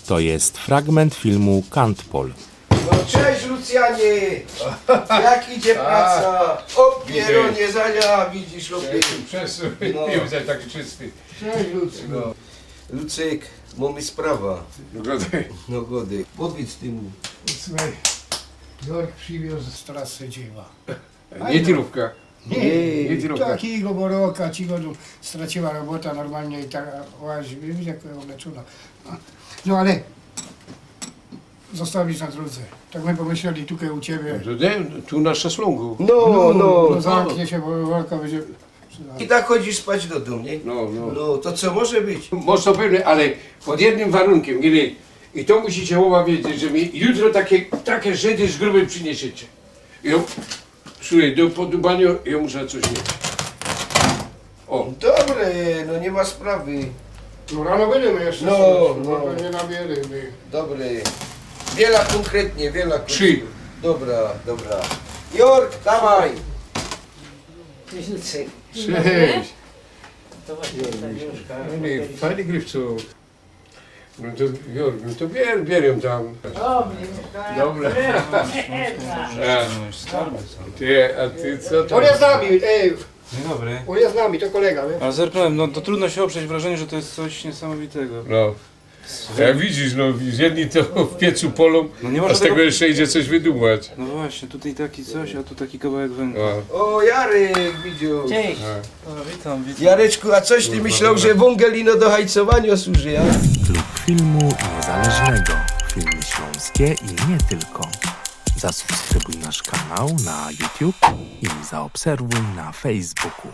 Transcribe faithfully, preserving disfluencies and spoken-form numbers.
To jest fragment filmu Kantpol. No cześć Lucjanie! Jak idzie praca? O pieronie, zania, widzisz, opie. Przesuń, No. nie widzę taki czysty. Cześć Lucjanie. Lucek, mamy sprawa. Wyglądaj. No gody. Powiedz ty mu. Słuchaj, Jork przywiózł z trasy dzieła. Nie tirówka. Nie, Nie tirówka. Takiego boroka, ci go tu straciła robota normalnie i tak łazi, wiesz jak ją leczono. No ale zostawić na drodze. Tak my pomyśleli tutaj u ciebie. Tu, nie, tu na szaslągu. No, no. No zamknie się, bo Jorka będzie... I tak chodzisz spać do domu, nie? No, no. No, to co może być? Może pewnie, ale pod jednym warunkiem, nie, nie. I to musicie oba wiedzieć, że mi jutro takie, takie Żydy z gruby przyniesiecie. I ja, słuchaj, do podubania ja muszę coś mieć. O, Dobre, no nie ma sprawy. No rano będziemy jeszcze No, słuchać, no. no. Nie nabierzemy. Dobre. Wiela konkretnie, wiela Trzy. Dobra, dobra. Jork, dawaj. Cześć. To właśnie ta książka. No nie, fajny gryfcu. No to, Jork, no to bier, bier ją tam. Dobra. A, ty, a ty co to? On jest z nami, ej, Dzień dobry. on jest z nami, to kolega, wiesz? Ale zerknąłem, no to trudno się oprzeć wrażeniu, że to jest coś niesamowitego. No. Jak widzisz, no jedni to w piecu polą, No nie a można z tego tego- jeszcze idzie coś wydubać. No właśnie, tutaj taki coś, a tu taki kawałek węgla. No. O, Jarek, widział. Cześć. O, witam, witam. Jareczku, a coś ty myślał, że wągel ino do hajcowania służy, ja? Klub Filmu Niezależnego. Filmy śląskie i nie tylko. Zasubskrybuj nasz kanał na YouTube i zaobserwuj na Facebooku.